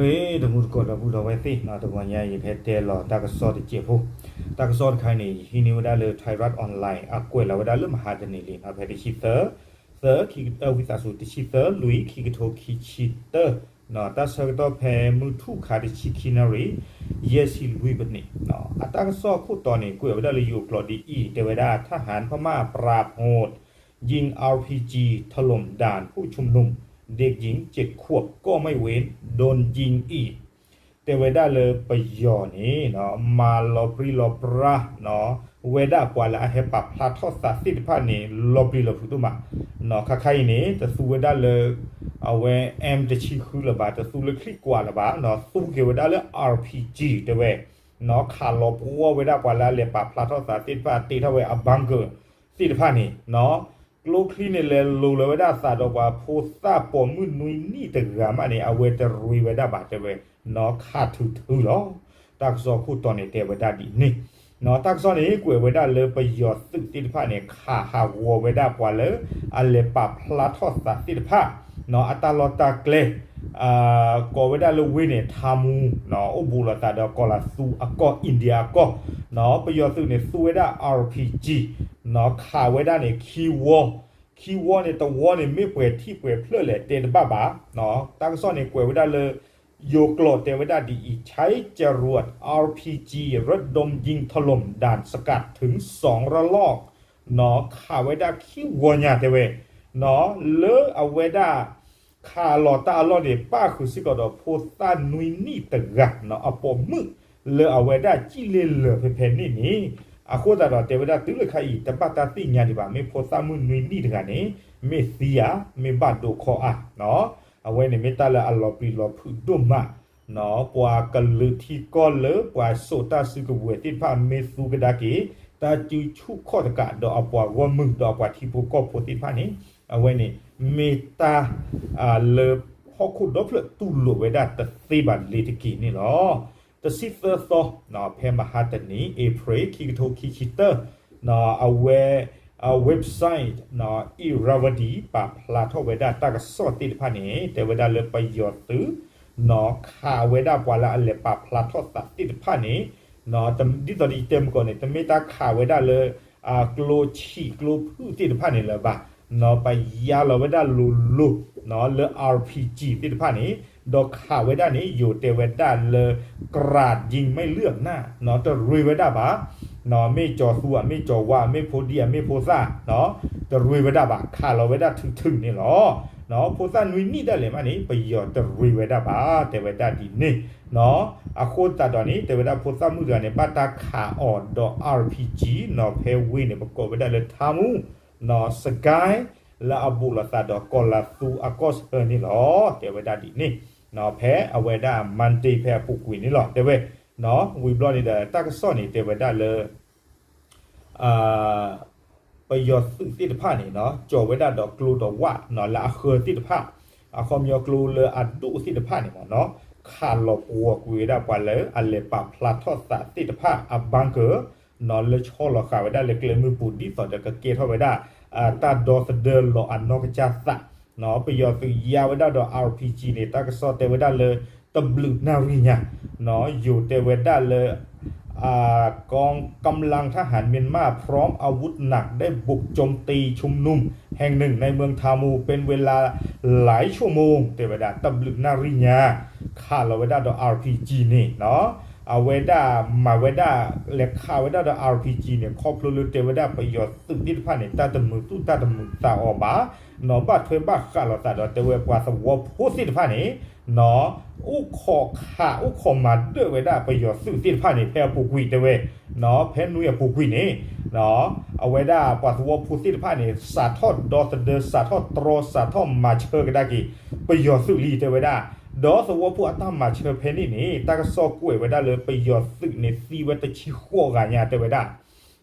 ဂ့ၤ တမူတကိးဒီပုၢ်ဒီဝဲၢ်သ့ၣ်နီၤ, တဂီၤညါအံၤ ယဖဲတဲလီၤတၢ်ကစီၣ်တစဲးဖိ, တၢ်ကစီၣ်တခါအံၤန့ၣ် ယဟံးန့ၢ်ဝဲဒၣ်လၢ Thairath Online အကွဲးလီၤဝဲဒၣ်လၢမဟါတနံၤလံနီၤ, ဖဲတဆံသၢ သၢ ခံ ဝံသးစူၤ တဆံသၢ လွံၢ် ခံကထိခံဆံတၢ တၢ်ဆၢကတီၢ်ဖဲမုၢ်ထူၣ်ခါတဆံခံနၣ်ရံၣ် ယဲၢ်ဆံလွံၢ်ပနံး, အတၢ်ကစီၣ်ခိၣ်တီန့ၣ် ကွဲးဝဲဒၣ်လၢယိၤကျိာ်ဒ်အံၤ, တဲဝဲဒၣ် ทหารพม่าปราบโหด ยิง อาร์พีจี ถล่มด่านผู้ชุมนุม เด็กหญิงเจ็ดขวบก็ไม่เว้น โดนยิงอีก တဲဝဲဒၣ်လၢပယီၤန့ၣ် မၤလီၤပြံလီၤပြါ ဝဲဒၣ်ပှၤလၢအဟဲပာ်ဖျါထီၣ်သးသ့ၣ်တဖၣ်န့ၣ် လီၤပျံၤလီၤဖုးဒိၣ်မး, ခါခါအံၤန့ၣ် တသူဝဲဒၣ်လၢ အဝဲ M တဆံဃုလၢၤဘၣ်, တသူလၢချံကွၢ်လၢၤဘၣ်, သူက့ၤဝဲဒၣ်လၢ RPG တဲဝဲ, ခးလီၤပှီၢ်ဝဲဒၣ်ပှၤလၢအလဲၤပာ်ဖျါထီၣ်သးသ့ၣ်တဖၣ် တ့ထီၣ်ဝဲအ bunker သ့ၣ်တဖၣ်န့ၣ် ကျိချံန့ၣ် လဲၤလိၤလၢၤဝဲဒၣ်သးဒီးပှၤဖိသၣ်ပိာ်မုၣ်နွံနံၣ်တဂၤမးန့ၣ် အဝဲတရ့ဝဲဒၣ်ဘၣ်တဲဝဲ, ခးထုးထုးလီၤ. တၢ်ကစီၣ်ခိၣ်တီန့ၣ် တဲဝဲဒၣ်ဒ်န့ၣ်, တၢ်ကစီၣ်န့ၣ် ကွဲးဝဲဒၣ်လၢပယီၤသုးသ့ၣ်တဖၣ်န့ၣ် ခးဟးဂီၤဝဲဒၣ်ပှၤလၢ အလဲၤပာ်ဖျါထီၣ်သးသ့ၣ်တဖၣ် အတၢ်လီၢ်တၢ်ကျဲ ကိးဝဲဒၣ်လၢဝ့ၢ်န့ၣ် ထါမူ အိၣ်ဘူးလိာ်သးဒီးကီၤလၤသူအကီၢ် India အကီၢ်, ပယီၤသုးန့ၣ် သူဝဲဒၣ် RPG ခးဝဲဒၣ်န့ၣ် ခံဝီ, ခံဝီန့ၣ် တဝီန့ၣ် မ့ၢ်ပှဲၤထံၣ်ပှဲၤဖျၢၣ်လဲၣ် တဲတဘၣ်ဘၣ်. တၢ်ကစီၣ်န့ၣ် ကွဲးဝဲဒၣ်လၢ ယိၤကျိာ်တဲဝဲဒၣ်ဒ်အံၤ, ใช้จรวด RPG ระดมยิงถล่มด่านสกัดถึงสองระลอก ခးဝဲဒၣ်ခံဝီညါတဲဝဲ လၢအဝဲဒၣ် ခးလီၤတၢ်အလီၢ်န့ၣ် ပၣ်ဃုာ်စ့ၢ်ကီးဒီးဖိသၣ်နွံနံၣ်တဂၤ အပိာ်မုၣ်လၢအဝဲဒၣ်စံၣ်လ့ၤလၢာ်ဖဲဖဲန့ၣ်န့ၣ်, အဃိသတးဒီးတဲဝဲဒၣ်တုၤလၢခါအံၤ တဘၣ်တၢ်သ့ၣ်ညါဒံးဘၣ် မ့ၢ်ဖိသၣ်မုၣ်နွံနံၣ်တဂၤန့ၣ် မ့ၢ်သံဧါ မ့ၢ်ဘၣ်ဒိးခီဧါ အဝဲန့ၣ်မ့ၢ်တၢ်လၢအလီၤပျံၤလီၤဖုးဒိၣ်မး, ပှၤကလုာ်ထံကီၢ်လၢပှၤစိာ်တၢ်စုကဝဲၤသ့ၣ်တဖၣ် မ့ၢ်သူကဒါက့ၤ တၢ်စုဆူၣ်ခီၣ်တကးဒီးအပှၤဂီၢ်မုၢ်ဒီးအပှၤထံဖိကီၢ်ဖိသ့ၣ်တဖၣ်န့ၣ်, အဝဲန့ၣ် မ့ၢ်တၢ် လၢဟီၣ်ခိၣ်ဒီဖျၢၣ်တူၢ်လိာ်ဝဲဒၣ်တသ့ဘၣ်လ့ၤတက့ၢ်န့ၣ်လီၤ. တဆံသၢသီ ဖဲမဟါတနံၤ April ခံကထိခံဆံတၢ အဝဲ website Irrawaddy ပာ်ဖျါထီၣ်ဝဲဒၣ်တၢ်ကစီၣ်သ့ၣ်တဖၣ်န့ၣ် တဲဝဲဒၣ်လၢပယီၤသုး ခးဝဲဒၣ်ပှၤလၢအလဲၤပာ်ဖျါထီၣ်သးသ့ၣ်တဖၣ်န့ၣ်, ဒ်သိးဒီးယတဲမုၢ်ကီၢ်န့ၣ် တမ့ၢ်တၢ်ခးဝဲဒၣ်လၢ ကျိဆံးကျိဖုၣ်သ့ၣ်တဖၣ်န့ၣ်လၢၤဘၣ်, ပယါလီၤဝဲဒၣ်လိၤလိၤ လၢ RPG သ့ၣ်တဖၣ်န့ၣ်, ဒီးခးဝဲဒၣ်န့ၣ် ယိၤတဲဝဲဒၣ်လၢ กราดยิงไม่เลือกหน้า တရ့ဝဲဒၣ်ဘၣ်, မ့ၢ်ကၠီၤသူဧါ မ့ၢ်ကၠီၤဝါ မ့ၢ်ဖိဒံဧါ မ့ၢ်ဖိသၣ် တရ့ဝဲဒၣ်ဘၣ်, ခးလီၤဝဲဒၣ်ထုးထုးန့ၣ်လီၤ. ဖိသၣ်နွံနံၣ်ဒၣ်လဲာ်မးန့ၣ် ပယီၤတရ့ဝဲဒၣ်ဘၣ် တဲဝဲဒၣ်ဒ်န့ၣ်, အဃိသတးဒီးန့ၣ် တဲဝဲဒၣ်ဖိသၣ်မုၣ်တဂၤန့ၣ် ဘၣ်တၢ်ခးအီၤဒီး RPG ဖဲဝ့ၢ်န့ၣ် ပကိးဝဲဒၣ်လၢထါမူ စကဲ လၢအဘူးလိာ်သးဒီးကီၤလၤသူအကီၢ်ဆၢန့ၣ်လီၤ တဲဝဲဒၣ်ဒ်န့ၣ်, ဖဲအဝဲဒၣ် Monday ဖဲအပူၤကွံာ်န့ၣ်လီၤ တဲဝဲ, ဝံၤဘျီန့ၣ်ဒီး တၢ်ကစီၣ်န့ၣ် တဲဝဲဒၣ်လၢ ပယီၤသုးသ့ၣ်တဖၣ်န့ၣ် ကၠီၤဝဲဒၣ်ဒီးကျိဒီးဝၣ် လၢအဃၢၤသ့ၣ်တဖၣ်, အခီပညီကျိလၢအဒိၣ်သ့ၣ်တဖၣ်န့ၣ်မ့ၢ်နီၤ, ခးလီၤပှီၤကွံာ်ဝဲဒၣ်ပှၤလၢအလဲၤပာ်ဖျါထီၣ်သးသ့ၣ်တဖၣ်အ bunker လၢဆီလီၤဃာ်ဝဲဒၣ်လၢကျဲမုၢ်ပူၤ ဒ်သိးဒီးကကဲထီၣ်ဝဲဒၣ် တၢ်ဒီသဒၢလီၤအနီၢ်ကစၢ်သး, ပယီၤသုးယါဝဲဒၣ်ဒီး RPG န့ၣ် တၢ်ကစီၣ်တဲဝဲဒၣ်လၢ တဘျုးနၣ်ရံၣ်ညါ, ယိၤတဲဝဲဒၣ်လၢ กองกำลังทหารเมียนมาพร้อมอาวุธหนักได้บุกโจมตีชุมนุมแห่งหนึ่งในเมืองทามูเป็นเวลาหลายชั่วโมง တဲဝဲဒၣ် တဘျုးနၣ်ရံၣ်ညါ ခးလီၤဝဲဒၣ်ဒီး RPG န့ၣ်, အဝဲဒၣ်မၤဝဲဒၣ် လဲၤခးဝဲဒၣ်ဒီး RPG န့ၣ် ခီဖျိလၢတဲဝဲဒၣ်ပယီၤသုးသ့ၣ်တဖၣ်န့ၣ် တၢ်တမုာ်သူၣ်တၢ်တမုာ်သးအီၤဘၣ်, ဘၣ်ထွဲဘၣ်ဃးလိာ်သးဒီးတဲဝဲပှၤသဝီဖိသ့ၣ်တဖၣ်န့ၣ် အိၣ်ခိးခး အိၣ်ခိးမၤဒၢၣ်ဝဲဒၣ်ပယီၤသုးသ့ၣ်တဖၣ်န့ၣ် ဖဲအပူၤကွံာ်တဲဝဲ, ဖဲနွံအပူၤကွံာ်န့ၣ်, အဝဲဒၣ်ပှၤသဝီဖိသ့ၣ်တဖၣ်န့ၣ် စးထီၣ်ဒီသဒၢ စးထီၣ်တြီ စးထီၣ်မၤဆၢကဒါက့ၤ ပယီၤသုးလံတဲဝဲဒၣ်, ဒီသဝီဖိအတၢ်မၤဆၢဖဲန့ၣ်န့ၣ် တၢ်ကစီၣ်ကွဲးဝဲဒၣ်လၢပယီၤသုးန့ၣ်သံဝဲတဆံဃိးဂၤညါတဲဝဲဒၣ်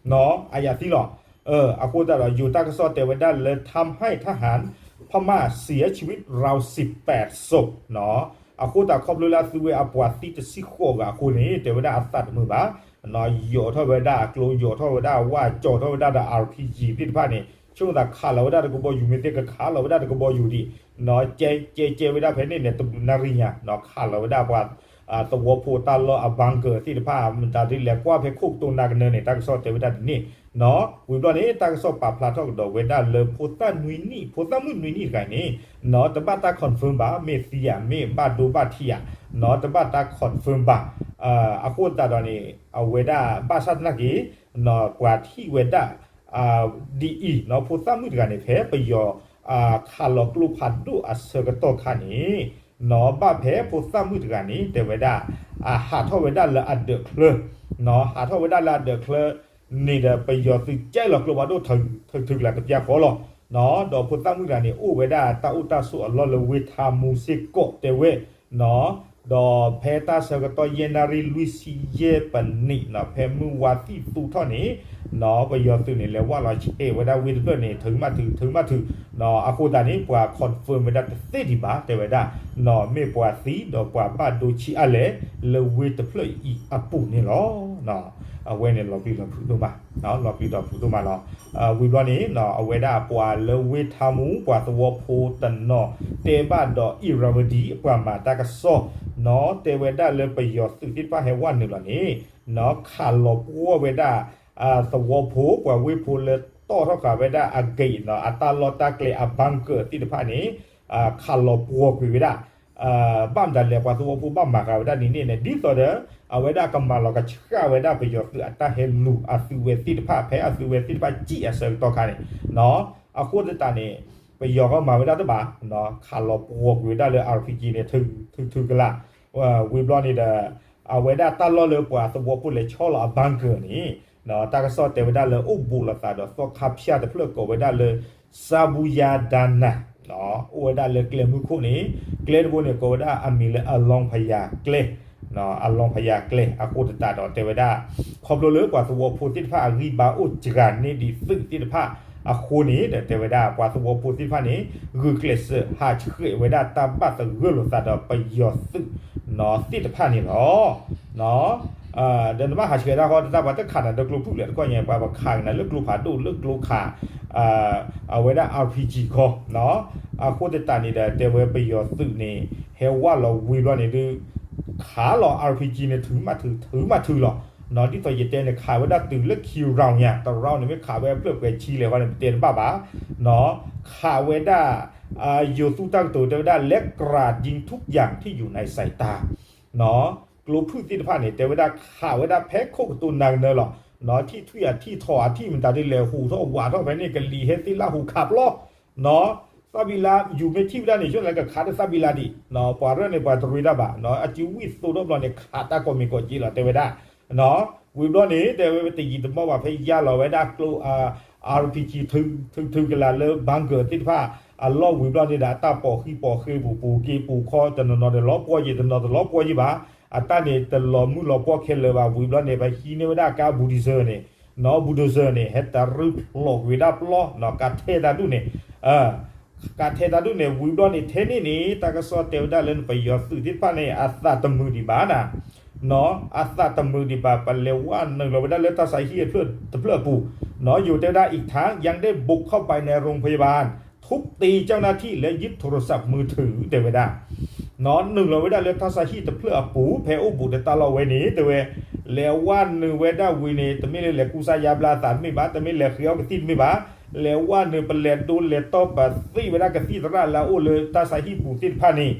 အယၤသံလီၤ. အဃိသတးဒီး ယိၤတၢ်ကစီၣ်တဲဝဲဒၣ်လၢ ทำให้ทหารพม่าเสียชีวิตราวสิบแปดศพ အဃိသတးခီဖျိလၢအသုဝဲအပှၤသံတဆံဃိးဂၤအဃိန့ၣ် တဲဝဲဒၣ်အသးတမုာ်ဘၣ်, ယိးထီၣ်ဝဲဒၣ်အကျိ ယိးထီၣ်ဝဲဒၣ်အဝၣ် ကၠီၤထီၣ်ဝဲဒၣ်ဒီး RPG သ့ၣ်တဖၣ်န့ၣ် ဆိကမိၣ်သးခးလီၤဝဲဒၣ်တကဘီယူၤ မ့ၢ်သ့ၣ်ကခးလီၤဝဲဒၣ်တကဘီယူၤဒံး, ကဲကဲကဲဝဲဒၣ်ဖဲန့ၣ်န့ၣ် တဘျုးနၣ်ရံၣ်ညါ ခးလီၤဝဲဒၣ်ပှၤ သဝီဖိတၢ်လီၢ်အ bunker သ့ၣ်တဖၣ် မတၤဒ်လဲၣ်ကွၢ်ဖဲခိၣ်ကတိၤနၤကနၢန့ၣ် တၢ်ကစီၣ်တဲဝဲဒၣ်ဒ်န့ၣ်, ဝံၤဘျီန့ၣ် တၢ်ကစီၣ်ပာ်ဖျါထီၣ်ကဒီးဝဲဒၣ်လၢဖိသၣ်နွံနံၣ် ဖိသၣ်မုၣ်နွံနံၣ်တဂၤန့ၣ် တဘၣ်တၢ် confirm ဘၣ် မ့ၢ်သံဧါ မ့ၢ်ဘၣ်ဒိဘၣ်ထံးဧါ, တဘၣ်တၢ် confirm ဘၣ်. အဃိသတးဒီးန့ၣ် အဝဲဒၣ်ဘၣ်ဆၣ်သနာ်က့ ပှၤထံၣ်ဝဲဒၣ် ဒ်အံၤ ဖိသၣ်မုၣ်တဂၤန့ၣ် ဖဲပယီၤ ခးလီၤကျိဖးဒိၣ်အဆၢကတီၢ်ခါန့ၣ် ဘၣ်ဖဲဖိသၣ်မုၣ်တဂၤန့ၣ် တဲဝဲဒၣ် ဟးထီၣ်ဝဲဒၣ်လၢအဒၢးချၢ, ဟးထီၣ်ဝဲဒၣ်လၢအဒၢးချၢန့ၣ်ဒီး ပယီၤသုးကဲလီၤကျိဖးဒိၣ် ထုထုကလးတပျၢ်ဃီလီၤ. ဒီးဖိသၣ်မုၣ်တဂၤန့ၣ်အိၣ်ဝဲဒၣ်တၢ်အိၣ်တၢ်ဆိးအလီၢ်လၢဝ့ၢ်ထါမူစ့ၢ်ကီးတဲဝဲ ဒီးဖဲတၢ်ဆၢကတီၢ်ယဲၢ်နၣ်ရံၣ်လွံၢ်ဆံယဲၢ်ပနံး ဖဲမုၢ်ဝါသံၣ်သူၣ်ထီၣ်န့ၣ် ပယီၤသုးန့ၣ် လဲၤဝၢ်လီၤဆဲးဝဲဒၣ်ဝ့ၢ်တဖျၢၣ်န့ၣ် ထုးမးထုး ထုးမးထုး, အဃိသတးန့ၣ် ပှၤ confirm ဝဲဒၣ်တသ့ဒံးဘၣ် တဲဝဲဒၣ် မ့ၢ်ပှၤသံဒီးပှၤဘၣ်ဒိဆံးအါလဲၣ် လၢဝ့ၢ်တဖျၢၣ်အံၤအပူၤန့ၣ်လီၤ. အဝဲန့ၣ်လီၤပျံၤလီၤဖုးဒိၣ်မး, လီၤပျံၤလီၤဖုးဒိၣ်မးလီၤ. ဝံၤဘျီန့ၣ် အဝဲဒၣ်ပှၤလၢဝ့ၢ်ထါမူ ပှၤသဝီဖိတနီၤ တဲဘၣ်ဒီး Irrawaddy အပှၤမၤတၢ်ကစီၣ် တဲဝဲဒၣ်လၢပယီၤသုးသ့ၣ်တဖၣ်ဟဲဝဲနုာ်လီၤန့ၣ် ခးလီၤပှီၢ်ဝဲဒၣ် သဝီဖိ ပှၤဝ့ၢ်ဖိလၢတီၣ်ထီၣ်ဃာ်ဝဲဒၣ်အ gate အတၢ်လီၢ်တၢ်ကျဲအ bunker သ့ၣ်တဖၣ်န့ၣ် ခးလီၤပှီၢ်ကွံာ်ဝဲဒၣ် ဘၣ်မတၤလဲၣ် ပှၤသဝီဖိဘၣ်မၤဃာ်ဝဲဒၣ်ဒ်န့ၣ်န့ၣ် ဒ်သိးဒီး အဝဲဒၣ်ကမၤလီၤကဆှၣ်ဝဲဒၣ်ပယီၤသုးအတၢ်ဟဲလူၤအသုးဝဲသ့ၣ်တဖၣ် ဖဲအသုးဝဲသ့ၣ်တဖၣ်စံၣ်အဆၢကတီၢ်ခါန့ၣ် အဃိသတးန့ၣ် ပယီၤကမၤဝဲဒၣ်တဘၣ် ခးလီၤပှီၢ်ကွံာ်ဝဲဒၣ်လၢ RPG န့ၣ် ထုထုကလး ဝံၤဘျီန့ၣ်ဒီး အဝဲဒၣ်တၢ်လီၢ်လၢပှၤသဝီဖိလဲၤဆီလီၤအ bunker န့ၣ် တၢ်ကစီၣ်တဲဝဲဒၣ်လၢအိၣ်ဘူးလိာ်သးဒီး သီခါဖၠၣ်တဖျၢၣ်ကိးဝဲဒၣ်လၢ စၣ်ဘူယါဒါနၤ အိၣ်ဝဲဒၣ်လၢကျဲမုၢ်ခိၣ်န့ၣ် ကျဲတဘိန့ၣ် ကိးဝဲဒၣ်အမံၤလၢအလီၤဖယၤကျဲ အလီၤဖယၤကျဲ အဃိသတးဒီးတဲဝဲဒၣ် ခီဖျိလၢပှၤသဝီဖိသ့ၣ်တဖၣ်အဂံၢ်ဘါအိၣ်စှၤန့ၢ်ဒံးသုးသ့ၣ်တဖၣ်အဃိန့ၣ် ဒီးတဲဝဲဒၣ်ပှၤသဝီဖိသ့ၣ်တဖၣ်န့ၣ် ဂုာ်ကျဲးစၢးဟးဆှဲးဝဲဒၣ်တၢ်ဘၣ်သဂၢၢ်လိာ်သးဒီးပယီၤသုးသ့ၣ်တဖၣ်န့ၣ်လီၤ. ဒီးနဘၣ်ဟးဆှဲးတၢ်ဃီ တၢ်ပှၤတခးနၤဒီးကျိဖုၣ်လဲၣ်တခီညါ ပှၤပခးကနၤလၢကျိဖးဒိၣ်လၢကျိခး အဝဲဒၣ် RPG ခီ အဃိသတးန့ၣ်ဒီး တဲဝဲပယီၤသုးန့ၣ် ဟဲဝဲလီၤဝံၤဘျီန့ၣ်ဒုး ခးလီၤ RPG န့ၣ် ထုးမးထုး ထုးမးထုးလီၤ. ဒ်သိးယတဲန့ၣ် ခးဝဲဒၣ်တုၤလၢခံ round ညါ တ round န့ၣ် မ့ၢ်ခးဝဲအဖျၢၣ်ပှဲၤဆံလဲၣ်ဃီန့ၣ် ပတဲတဘၣ်ဘၣ် ခးဝဲဒၣ် ယိၤသူၣ်တၢ်ကတိၤတဲဝဲဒၣ် လက်ကြရာဒင်း ထုကယၤ ထံၣ်ယူၤနၢ်စဲးတၢ် ကျိဖုၣ်သ့ၣ်တဖၣ်န့ၣ် တဲဝဲဒၣ်ခးဝဲဒၣ်ဖဲခိၣ်ကတိၤနၤကနၢလီၤ. ထံၣ်ထွံၣ်အထံၣ်ထီၣ်အထံၣ်မတၤဒ်လဲၣ် ဟူးထီၣ်ဝးထီၣ်ဖဲန့ၣ် ကလံၤဟဲသ့ၣ်လၣ်ဟူးခးပျီ သၣ်ဘံလါ ယူၤမ့ၢ်ထံၣ်ဝဲဒၣ်န့ၣ် ဆိလဲၣ်ကခးဒီးသၣ်ဘံလါဒံး ပှၤရၢၢ်န့ၣ် ပှၤတရံးတၢ်ဘၣ် အစုဝံၣ်သိးထီၣ်ဘျီန့ၣ် ခးတၢ်ကိးမံၤကိးက့လီၤ တဲဝဲဒၣ် ဝံၤဘျီန့ၣ် တဲဝဲတယံာ်တမီၢ်ဘၣ် ဖဲယါလီၤဝဲဒၣ်ကျိ RPG ထုထုကလးလၢ bunker သ့ၣ်တဖၣ် အလီၢ်ဝံၤဘျီန့ၣ်ဒီး အတၢ်ပိာ်ဃံပိာ်ဃ့ပူၤ ပူၤက့ပူၤခီ တနီၤနီၤတလီၤပှီၢ်ယံၤ တနီၤတလီၤပှီၢ်ယံၤဘၣ် အတၢ်န့ၣ်တလီၤမုၢ်လီၤပှီၢ်ခဲလၢာ်ဘၣ် ဝံၤဘျီန့ၣ် ပဟံးန့ၢ်ဝဲဒၣ်ကါ bulldozer န့ၣ် နီၢ် bulldozer န့ၣ် ဟဲတရံးဖျိးကွံာ်ဝဲဒၣ်ပျီ နီၢ် ကါထဲတၢ်ဒူၣ်န့ၣ် ကါထဲတၢ်ဒူၣ်န့ၣ် ဝံၤဘျီန့ၣ် ထဲန့ၣ်န့ၣ် တၢ်ကစီၣ်တဲဝဲဒၣ်လၢပယီၤသုးသ့ၣ်တဖၣ်န့ၣ် အသးတမုာ်ဒံးဘၣ်နၤ အသးတမုာ်ဒံးဘၣ် ပလဲၤဝဲနုာ်လီၤဝဲဒၣ်လၢတၢ်ဆါဟံၣ်တဖျၢၣ်အပူၤ ယိၤတဲဝဲဒၣ် อีกทั้งยังได้บุกเข้าไปในโรงพยาบาล ทุบตีเจ้าหน้าที่และยึดโทรศัพท์มือถือ တဲဝဲဒၣ် နုာ်လီၤဝဲဒၣ်လၢတၢ်ဆါဟံၣ်တဖျၢၣ်အပူၤ ဖဲအိၣ်ဘူးဒီးတၢ်လီၢ်ဝဲန့ၣ် တဲဝဲ လဲၤဝဲနုာ်ဝဲဒၣ်ဝံၤန့ၣ် တမ့ၢ်လၢလဲၤကူစါယါဘျါသးတမ့ၢ်ဘၣ် တမ့ၢ်လဲၤဃ့အီၣ်ကသံၣ်တမ့ၢ်ဘၣ် လဲၤဝဲနုာ်ပလဲၤဒိလဲၤတီၢ်ပသ့ၣ်ဝဲဒၣ်ကသံၣ်သရၣ်လၢအအိၣ်လၢတၢ်ဆါဟံၣ်ပူၤသ့ၣ်တဖၣ်န့ၣ်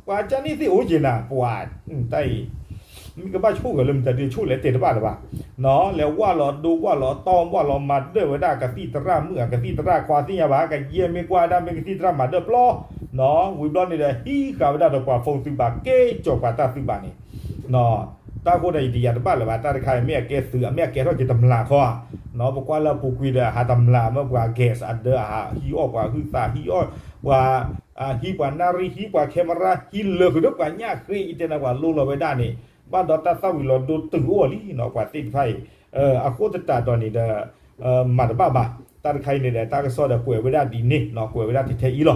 ပှၤကန့ၣ်သ့ၣ်အိၣ်က့ၤနၤ ပှၤ တၢ်အံၤ မ့ၢ်ကဘၣ်ဆိၣ်ဂ့ၤလၢမတၤဒုးဆိၣ်လဲၣ်တဲတဘၣ်လၢၤဘၣ် လဲၤဝဲလီၤဒိဝဲလီၤတီၢ်ဝဲလီၤမၤဒၢၣ်ဝဲဒၣ်ကသံၣ်သရၣ်မုၣ် အကသံၣ်သရၣ်ခွါသ့ၣ်ညါဘၣ် ကယဲၢ်မ့ၢ်ကွၢ်ဒၣ်မ့ၢ်ကသံၣ်သရၣ်မၤဒၢၣ်ပျီ ဝံၤဘျီန့ၣ်ဒီး ဟံးဃာ်ဝဲဒၣ်ဒီးပှၤ phone သုးဘၣ် ကဲကၠီၤပှၤတၢ်သုးဘၣ်န့ၣ် တၢ်ဃိဒီးယတယာ်တဘၣ်လၢၤဘၣ် တၢ်တခါအံၤ မ့ၢ်အကဲသုး မ့ၢ်အကဲထီၣ်က့ၤတမျးခီဧါ ပကွၢ်လၢအပူၤကွံာ်ဒီး ဟးတမျးမ့ၢ်ပှၤ gas အဒၢ ဟးဟံးအီၣ်ပှၤဟုသး ဟံးအီၣ်ပှၤ ဟံးပှၤနၣ်ရံၣ် ဟံးပှၤ camera ဟံးလၢာ်ဃုာ်ဒီးပှၤညၣ်ဃ့ ယတဲနၤပှၤလိလီၤဝဲဒၣ်န့ၣ် ဘၣ်ဒီးတၢ်သၣ်ဝံၤလီၤဒိတုၤအိၣ်လံနီၤ ပှၤသ့ၣ်တဖၣ်အံၤ အဃိသတးဒီးန့ၣ်ဒီး မၤတဘၣ်ဘၣ် တၢ်တခါအံၤန့ၣ်ဒီး တၢ်ကစီၣ်ဒီးကွဲးဝဲဒၣ်ဒ်န့ၣ်နီၤ ကွဲးဝဲဒၣ်ထဲထဲအံၤလီၤ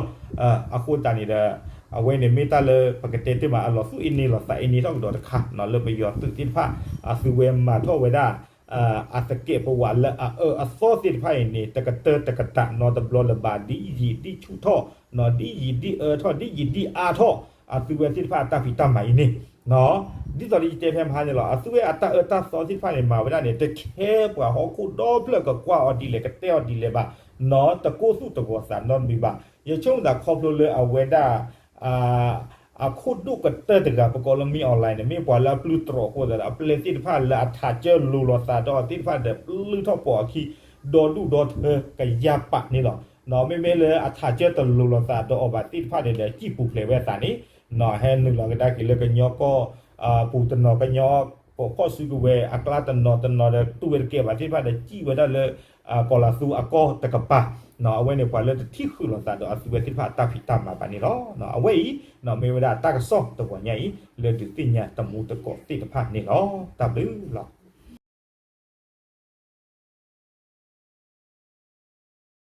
အဃိသတးန့ၣ်ဒီး အဝဲန့ၣ်မ့ၢ်တၢ်လၢပကတဲတ့ၢ်မး အလီၤသူၣ်အ့န့ၢ်လီၤသးအ့န့ၢ်ထီၣ်ကဒီးတခါနီၤ လၢပယီၤသုးသ့ၣ်တဖၣ် အသုဝဲမၤထီၣ်ဝဲဒၣ် အသကဲးပဝးလၢအအၢအသီသ့ၣ်တဖၣ်အံၤန့ၣ် တကတၢၢ်တကတၢၢ်နီတဘျီလၢၤဘၣ် ဒ်ယံာ်ဒ်ဆူၣ်ထီၣ်, ဒ်ယံာ်ဒ်အၢထီၣ် ဒ်ယံာ်ဒ်အါထီၣ် အသုဝဲသ့ၣ်တဖၣ်အတၢ်ဖံးတၢ်မၤအံၤန့ၣ် ဒ်သိးလၢယတဲဖဲမဟါန့ၣ်လီၤ အသုဝဲအတၢ်အၢတၢ်သီသ့ၣ်တဖၣ်န့ၣ် မၤဝဲဒၣ်န့ၣ် တခဲပှၤဟီၣ်ခိၣ်ဒီဖျၢၣ်ကကွၢ်အီၤဒ်လဲၣ် ကတဲအီၤဒ်လဲၣ်ဘၣ်, နီတကိးသူၣ်တဂီၤသးနီတမံၤဘၣ်. ယဆိကမိၣ်သးခီဖျိလၢအဝဲဒၣ် အခိၣ်ဒိၣ်ကတၢၢ်တဂၤ ပကိးလၢ မင်းအောင်လှိုင် န့ၣ် မ့ၢ်ပှၤလၢအပျုၢ်တြီၤအဃိသတးဒီး အပျဲၢ်သ့ၣ်တဖၣ်လၢအထးကၢလိၤလိာ်သးဒီးအီၤသ့ၣ်တဖၣ်ဒီး ပျုၢ်ထီၣ်ပိာ်အခံ ဒီဒူၣ်ဒီထၢကယၢ်ပာ်န့ၣ်လီၤ. မ့မ့ၢ်လၢအထးကၢတလိၤလိာ်သးဒီးအီၤဘၣ်သ့ၣ်တဖၣ်န့ၣ်ဒီး စံၣ်ပူၤဖျဲးဝဲအသးန့ၣ် ဟဲနုာ်လီၤကဒါက့ၤလၢကညီကီၢ်ပူၤတနီၤ ကညီပိာ်ဖီၣ်စုကဝဲၤအကျါတနီၤတနီၤဒီး တူၢ်ဝဲတကဲဘၣ်သ့ၣ်တဖၣ်ဒီး စံၣ်ဝဲဒၣ်လၢ ကီၤလၤသူအကီၢ်တကပၤ အဝဲန့ၣ်ပှၤလၢတထံၣ်ဃုာ်လိာ်သးဒီးအသုဝဲသ့ၣ်တဖၣ်အတၢ်ဖံးတၢ်မၤဘၣ်န့ၣ်လီၤ. အဝဲအံၤ မ့ၢ်ဝဲဒၣ်တၢ်ကစီၣ်တဝီညါအံၤ လၢဒုးသ့ၣ်ညါတမူတကိးသ့ၣ်တဖၣ်န့ၣ်လီၤ. တၢ်ဘျုးလီၤ.